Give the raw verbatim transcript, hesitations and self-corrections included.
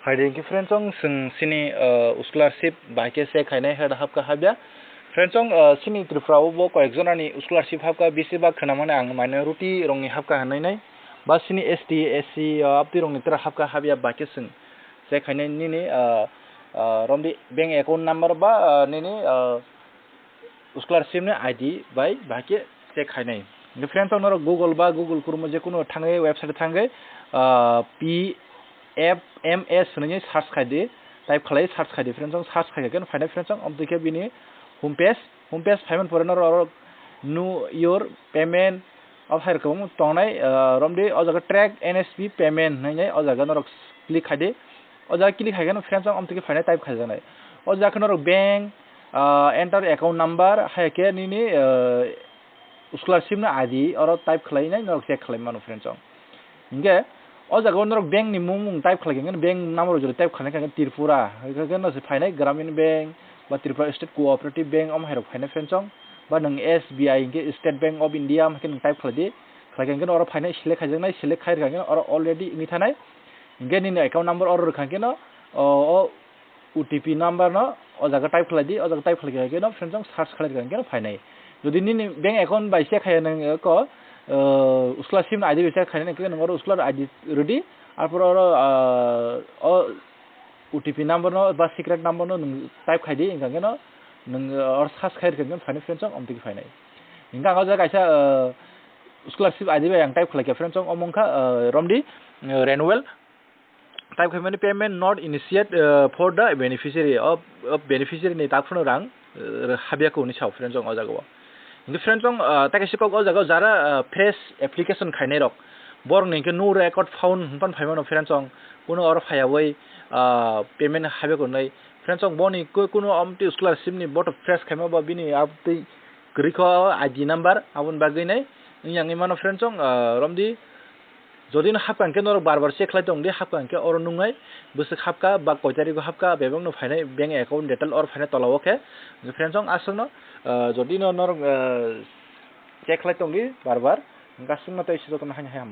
Phaidi hwnkhe friends chwng, chwng chini, uh, scholarship bahai khe check khainai hai hapkha habya. Friends chwng, uh, chini Tripura o bo koyek jona ni scholarship hapkha, bisi bak khwnamani ang minority rok ni hapkha hinwi nai. Ba chini S T, S C, uh, abtwi rok ni tra hapkha habya bahai khe chwng check khainai nini, uh, uh, romdi bank account number ba, uh, nini, uh, scholarship ni I D bai bahai khe check khainai. Hwnkhe friends chwng norok Google ba Google Chrome o jekunu thangwi website thangwi, ah, P F M S hwnwi search khaidi, type khlai search khaidi friends chwng, search khai khe phainai friends chwng, amtwi khe bini home page, home page phaimani pore norok oro know your payment o hai rok tongnai, ah, romdi o jaga track N S P payment hwnwi o jaga norok click khaidi, o jaga click khai khe friends chwng amtwi khe phainai type khaijaknai. O jaga norok bank, ah, enter account number, hai khe nini, ah, scholarship ni I D oro type khlai nai norok check khlai mano friends chwng. Hingke o jaga o norok bank ni mung mung type khlai khe bank number jora type khlai khe Tripura, hai khe no se phainai Gramin Bank ba Tripura State Cooperative Bank omo hai rok phainai friends chwng, ba nwng S B I hingke State Bank of India hingke nwng type khlai di, khlai khe oro phainai select khaijaknai, select khai rwkha khe oro already wngwi thanai, hingke nini account number oro rwkha khe no o, o O T P number no o jaga type khlai di, o jaga type khlai khe no friends chwng search khlai khe no phainai. Jodi nini bank account bai check khai nang ko, uh, scholarship ni I D bai check khai nang khe nang oro scholar I D rwdi, arpor oro, uh, o O T P number no ba secret number no nwng type khai di, hingka khe no nwng, uh, oro search khai rwkha khe phainai friends chwng, amtwi khe phainai. Hingka ang o jaga kaisa, uh, scholarship I D bai ang type khlai khe friends chwng, omo wngkha, uh, romdi, uh, renewal. Type khaimani payment not initiate, uh, for the beneficiary of, of beneficiary ni tak phano rang, uh, habya khe hwnwi sao friends chwng o jaga o. Hingke friends chwng, uh, tai kaisa kok o jaga o jara, uh, fresh application khainai rok, borok ni hingke no record found hwnphano phaimano friends chwng, kuno oro phaiyawi, uh, payment habya khe hwnwi friends chwng boni ku-, kuno amtwi scholarship ni boto fresh khaima ba bini amtwi kwrwi kho I D number aboni bagwi nai wng yang mano friends chwng, uh, romdi. Jodi no hapkha hwnkhe norok bar bar check khlai tong di, hapkha hwnkhe oro nungnai bwswk hapkha ba koi tarikgo hapkha, bebak no phainai bank account detail oro phainai tola o khe. Friends chwng aswk no, ah, jodi no norok, ah, check khlai tong di bar bar, hwnkhe aswk no tei se joto no haino hai ham.